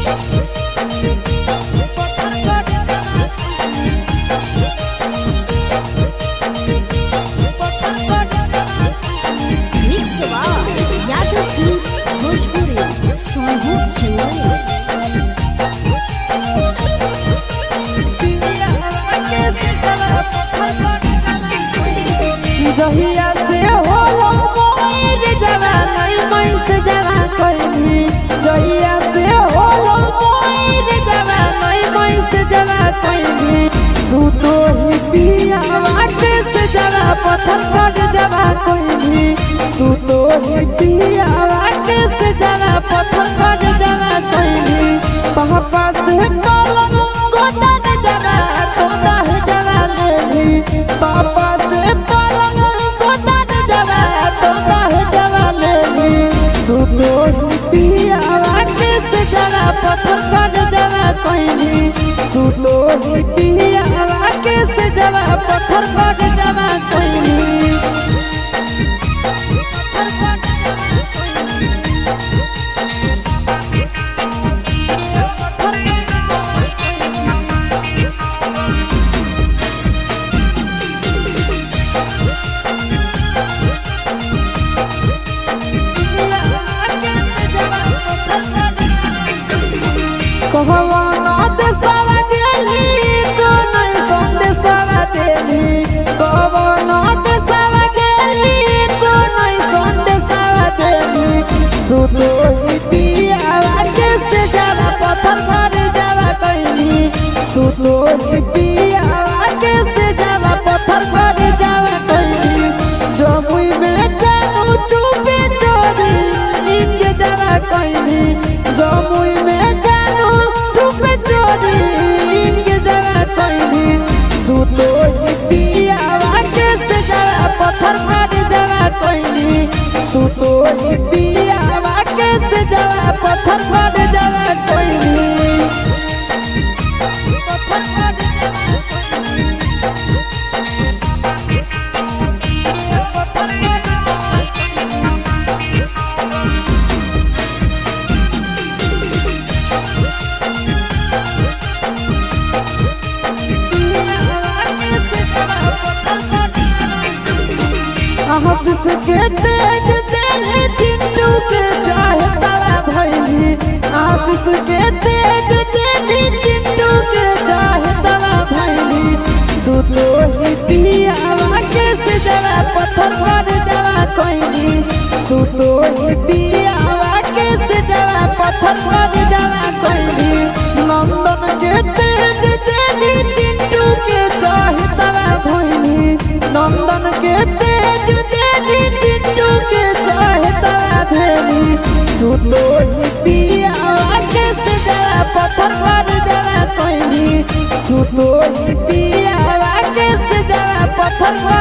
Mix by Yadav films Bhojpuri Sonu Chandani. जहिया से होलो मोर जवानी मैं से जवा कइनी। जहिया से होलो मोर जवानी मैं से जवा कइनी। सुतो ही पिया बाटे से जवा पत्थर पर जवा कइनी। सुतो ही पिया बाटे से जवा पत्थर पर जवा कइनी। पापा से पलंग गोदन जवा तो दह जवा लेनी। पापा से पलंग गोदन जवा तो दह जवा लेनी। सुतो ही पिया बाटे से जवा पत्थर पर जवा कइनी। सुतो ही पिया बाटे से जवा पत्थर पर जवा कइनी। कहवा देशवा गेली तो नहीं संदेशवा देली। कहवा देशवा गेली तो नहीं संदेशवा देली। सुतो ही पियावा के से जावा पत्थर पर जावा कइनी। सुतो ही पियावा के से जावा पत्थर पर जावा कइनी। जमुई में जानू चुपे चोरी इनके जावा कइनी। जमुई में जानू चुपे चोरी इनके जावा कइनी। सुतो ही पियावा के से जावा पत्थर पर जावा कइनी। सुतो ही पियावा के से जावा पत्थर पर जावा कइनी। हंस के तेज दिल चिंटू के चाहे तारा भैली। आशीष के तेज दिल चिंटू के चाहे तारा भैली। सुतो ही पियावा के से जवा पत्थर पर जवा कइनी। सुतो ही पियावा के से जवा पत्थर पर जवा कइनी। नंदन के तेज दिल चिंटू के चाहे तारा भैली। नंदन के तेज दिल चिंटू के चाहे तारा भैली। सुतो ही पियावा के से जवा पत्थर पर जवा कइनी। सुतो ही पियावा के से जवा पत्थर पर